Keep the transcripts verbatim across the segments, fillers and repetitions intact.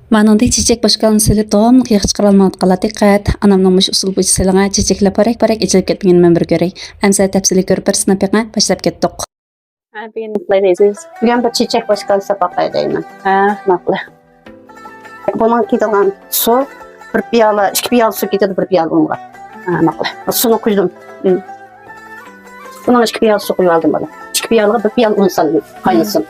مانىڭدەك چېچەك پوشكالنى سېلىپ داۋاملىق يىغا چىقىرالمايۋاتقانلار دىققەت! ئانامنىڭ مۇشۇ ئۇسۇل بويىچە سېلىڭە، چېچەكلەر پارەك-پارەك ئېچىلىپ كەتمىگىنىنى مەن بىر كۆرەي. ئەمسە تەپسىلىي كۆرۈپ بېرىسىنا بېقىڭە، باشلاپ كەتتۇق. ھە، بۈگۈن نېمە قىلاي دەيسىز؟ بۈگۈن بىر چېچەك پوشكال ساپاقاي دەيمەن. ھە، ماقۇل. بۇنىڭ كېتىدىغان سۇ بىر پىيالە، ئىككى پىيالە سۇ كېتىدۇ بىر پىيالە ئۇنغا. ھە، ماقۇل. سۇنى قۇيدۇم. ھىم. بۇنىڭ ئىككى پىيالە سۇ قۇيۇۋالدىم بالا. ئىككى پىيالىغا بىر پىيالە ئۇن سالدىم، قاينىسۇن.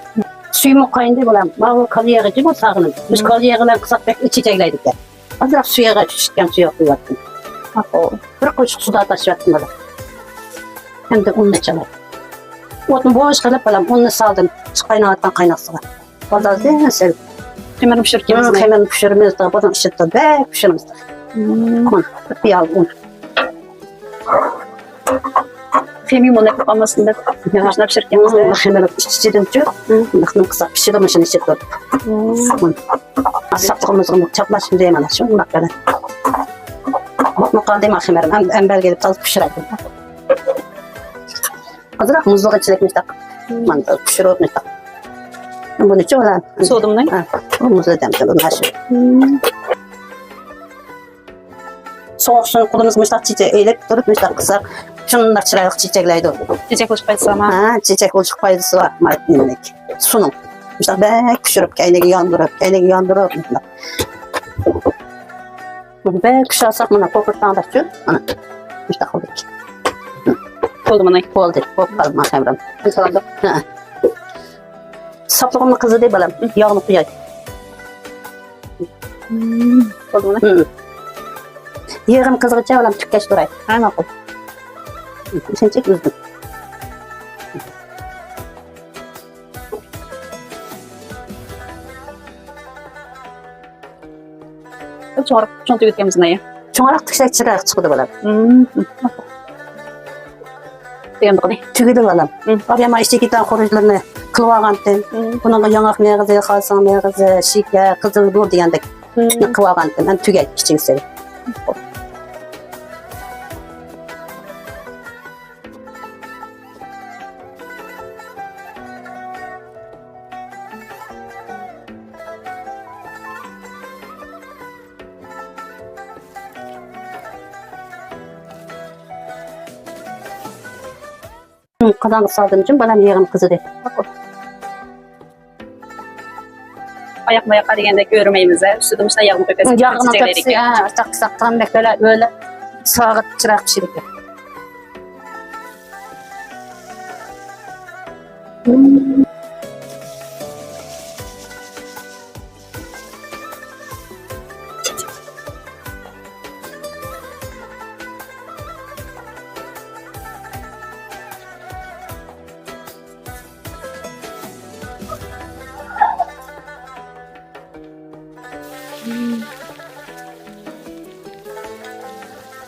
سۈيىمۇ قاينىدى بالا. ماۋۇ كالا يېغى جىمۇ ساغىنىم. بىز كالا يېغى بىلەن قىلساق بەك چېچەكلەيدىكەن. ئازراق سۇ يېغى چۈشكەن سۇ يېغى قۇيۇۋەتتىم. ماقۇل. بىر قوشۇق سۇدا تاشلىۋەتتىم بالا. ئەمدى ئۇننى چالاي. ئوتنى بوش قىلىپ بالام، ئۇننى سالدىم. قايناۋاتقان قايناق سۇغا. بالدۇر سەل. خېمىرنى پىشۇرۇپ كېلىمىزمۇ؟ خېمىرنى پىشۇرىمىز، بۇنىڭ ئىچىدە بەك پىشۇرىمىز. مم. بىر پىيالە ئۇن. خېمىر مۇنى قىلىپ قالماسۇن دەپ، يا. مۇشۇنداق پىشۇرۇپ كېلىمىز. مم، خېمىر ئىچىدىنچۇ. مم. بۇنداق نېمە قىلساق پىشىدۇ، مۇشۇنى ئىچىدە تۇرۇپ. مم. مم. ساپلىقىمىزغا چاپلاشمىدى مانا شۇنداق بىلەن. بولۇپمۇ قالدى ما خېمىرىم. ئەم-، ئەمبەرگە ئېلىپ تازا پىشۇراي. ئازراق مۇزلۇق ئىچىلىك مۇشتاق. مم. مانا پىشۇرۇپ مۇشتاق. بۇنى چۇۋۇلان. سودىمۇ؟ ھە، بۇ مۇزلۇ دەمدە بۇ ماشۇ. مم. سوغۇق سۇنى قولىمىزغا مۇشتاق چېچەك ئېلىپ تۇرۇپ مۇشتاق قىلساق، شۇنداق چىرايلىق چېچەكلەيدۇ. چېچەك بولۇش پايدىسى بارمۇ؟ ھە، چېچەك بولۇش پايدىسى بار. مانا نېمىلىك. سۇنىڭ. مۇشتاق بەك پىشۇرۇپ، كەينىگە ياندۇرۇپ، كەينىگە ياندۇرۇپ مۇشتاق. بەك كۈچ ئالساق، مانا، قوپۇرتاڭداقچۇ، مانا، مۇشۇنداق قىلدۇق. بولدى مانا. بولدى، بولۇپ قالدى، مانا، خېمىرىم. سالدۇق. ھە. ساپلىقىمنى قىزىدى، بالام. ياغنى قۇياي. مم، بولدى مانا. ھىم. يېغىم قىزغىچە، بالام، تۈككەچ تۇراي. ھە، ماقۇل. شۇنچىلىك ئۈزدۈم. چوڭراق، چوڭ تۈگۈتكەنمىز نايە. چوڭراق تىكسەك چىرايلىق چىقىدۇ بالام. مم. دېگەن بۇقىنى. تۈگىدى بالام. مم. ئادەم ئىچىگە كېتىدىغان خۇرۇجلىرىنى قىلىۋالغانتىم. مم. بۇنىڭغا ياڭاق مېغىزى، خالساڭ مېغىزى، شېكەر، قىزىل بۇ دېگەندەك. مم. قىلىۋالغانتىم. ئەمدى تۈگەي ئىچىگە سېلىپ. قازانغا سالدىم جۇم، بالام يېغىم قىزىدى. ئاياق ماياققا دېگەندەك ئۆرمەيمىز، ھە؟ ئۈستىدە مۇشۇنداق ياغنى تۆكەسەك، ياغنى تۆكسە، ھە، ئاچاق قىساق قىلغان بەك ئۆلە، ئۆلە ساغىت چىرايلىق پىشىدىكەن.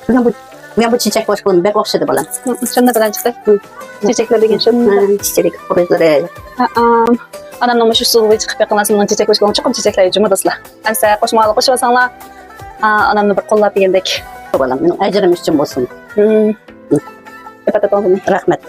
بۈگۈن بۇ، بۈگۈن بۇ چېچەك پوشكىلىم بەك ئوخشىدى بالام. شۇنداق بىلەن چىقتى. چېچەكلەر دېگەن شۇ. چېچەك خۇرۇجلىرى. ئانامنىڭ مۇشۇ ئۇسسۇلغا چىقىپ بېقىڭلار، سىلىنىڭ چېچەك پوشكىلىڭ چوقۇم چېچەكلەي جۇمۇ دوستلار. ئەمسە قوشماقلىق قوشۇۋالساڭلار، ئانامنى بىر قوللاپ دېگەندەك. بالام، مېنىڭ ئەجرىم ئۈچۈن بولسۇن. رەھمەت.